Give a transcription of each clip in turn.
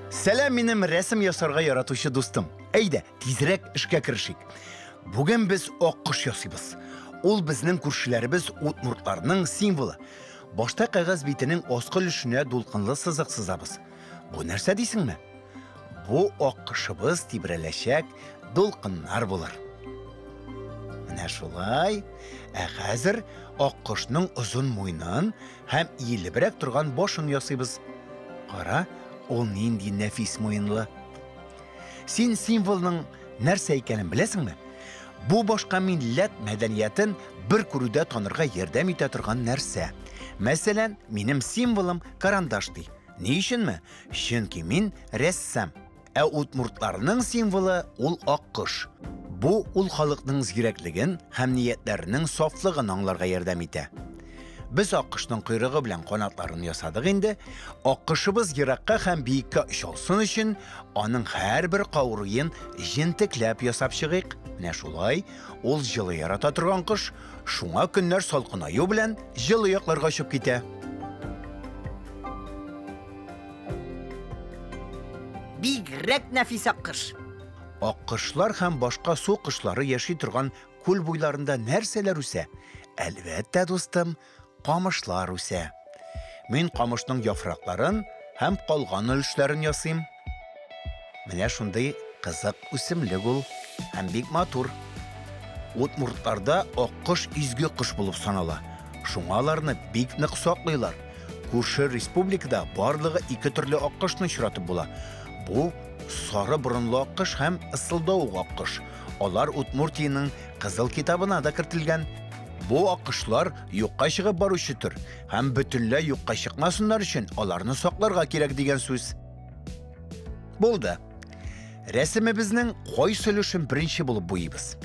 Сәлам, минем рәсем ясарга яратучы дустым. Әйдә, тизрәк эшкә керешик. Бүген без аккош ясыйбыз. Ул безнең күршеләребез удмуртларның символы. Башта кәгазь битенең аскы өлешенә дулкынлы сызык сызабыз. Бу нәрсә дисеңме? Бу аккошыбыз тибрәләчәк дулкыннар булыр. Менә шулай. Ә хәзер аккошның озын муенын һәм иелебрәк торган башын ясыйбыз. Кара, ул нинди нәфис муенлы. Син символның нәрсә икәнен беләсеңме? Бу башка милләт мәдәниятен бер күрүдә танырга ярдәм итә торган нәрсә. Мәсәлән, минем символым карандаш ди. Ни өченме? Чөнки мин рәссам. Ә удмуртларның символы ул аккош. Бу ул халыкның зирәклеген һәм ниятләренең сафлыгын аңларга ярдәм итә. Без аккошның койрыгы белән канатларын ясадык инде. Аккошыбыз еракка һәм биеккә очалсын өчен аның һәрбер каурыен җентекләп ясап чыгыйк. Менә шулай, ул җылы ярата торган кош, шуңа көннәр салкынаю белән җылы якларга очып китә. Бигрәк нәфис аккош. Аккошлар һәм башка су кошлары яши торган күл буйларында нәрсәләр үсә? Әлбәттә, дустым, камышлар үсә. Мин камышның яфракларын һәм калган өлешләрен ясыйм. Менә шундый кызык үсемлек ул һәм бик матур. Удмуртларда аккош изге кош булып санала. Шуңа аларны бик нык саклыйлар. Күрше республикада барлыгы ике төрле аккошны очратып була. Бу сары борынлы аккош һәм ысылдавык аккош. Алар Удмуртиянең Кызыл китабына да кертелгән. Бу аккошлар юкка чыгып баручы төр һәм бөтенләй юкка чыкмасыннар өчен аларны сакларга кирәк дигән сүз. Булды. Рәсемебезнең кайсы өлешен беренче булып буйыйбыз?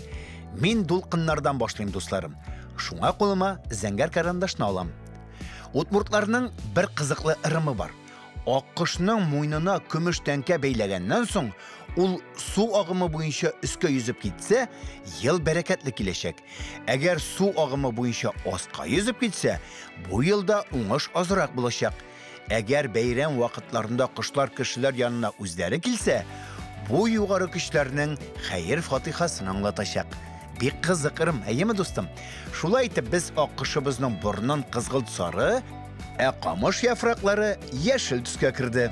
Мин дулкыннардан башлыйм, дусларым. Шуңа кулыма зәңгәр карандашны алам. Удмуртларның бер кызыклы ырымы бар. Аккошның муенына көмеш тәңкә бәйләгәннән соң, ул су агымы буенча өскә йөзеп китсә, ел бәрәкәтле киләчәк. Әгәр су агымы буенча аска йөзеп китсә, бу елда уңыш азрак булачак. Әгәр бәйрәм вакытларында кошлар кешеләр янына үзләре килсә, бу югары көчләрнең хәер-фатихасын аңлатачак. Бик кызык ырым, әйеме, дустым? Шулай итеп, без аккошыбызның борынын кызгылт сары, ә камыш яфраклары яшел төскә керде.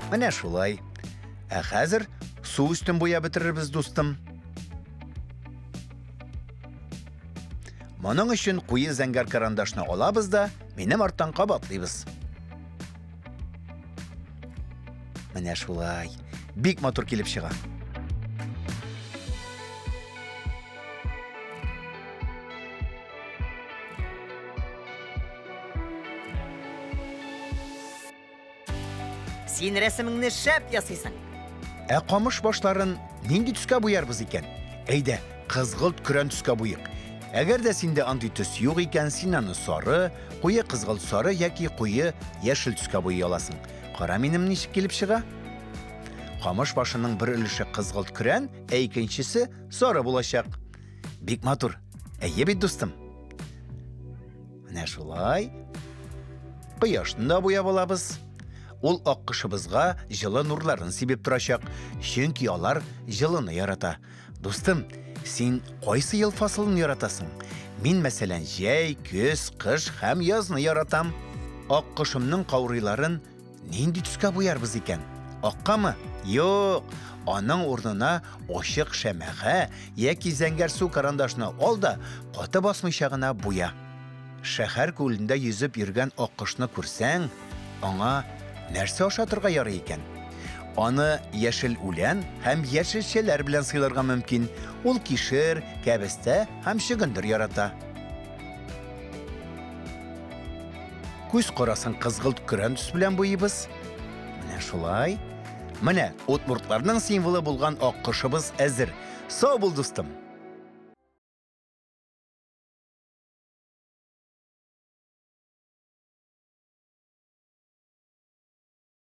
Менә шулай. Ә хәзер су өстен буяп бетерербез, дустым. Моның өчен куе зәңгәр карандашны алабыз да, минем арттан кабатлыйбыз. Менә шулай. Бик матур килеп чыга. Син рәсемеңне шәп ясыйсың. Ә камыш башларын нинди төскә буярбыз икән? Әйдә, кызгылт көрән төскә буйык. Әгәр дә синдә андый төс юк икән, син аны сары, куе кызгылт сары яки куе яшел төскә буйый аласың. Кара минем ничек килеп чыга? Камыш башының бер өлеше кызгылт көрән, ә икенчесе сары булачак. Бик матур. Әйе бит, дустым? Менә шулай. Кояшны да буяп алабыз. Ул аккошыбызга җылы нурларын сибеп торачак, чөнки алар җылыны ярата. Дустым, син кайсы ел фасылын яратасың? Мин, мәсәлән, җәй, көз, кыш һәм язны яратам. Аккошымның каурыйларын нинди төскә буярбыз икән? Аккамы? Юк, аның урынына ачык шәмәхә яки зәңгәрсу карандашны ал да, каты басмыйча гына буя. Шәһәр күлендә йөзеп йөргән аккошны күрсәң, аңа нәрсә ашатырга ярый икән? Аны яшел үлән һәм яшелчәләр белән сыйларга мөмкин. Ул кишер, кәбестә һәм чөгендер ярата. Күз карасын кызгылт көрән төс белән буйыйбыз. Менә шулай. Менә удмуртларның символы булган аккошыбыз әзер. Сау бул, дустым!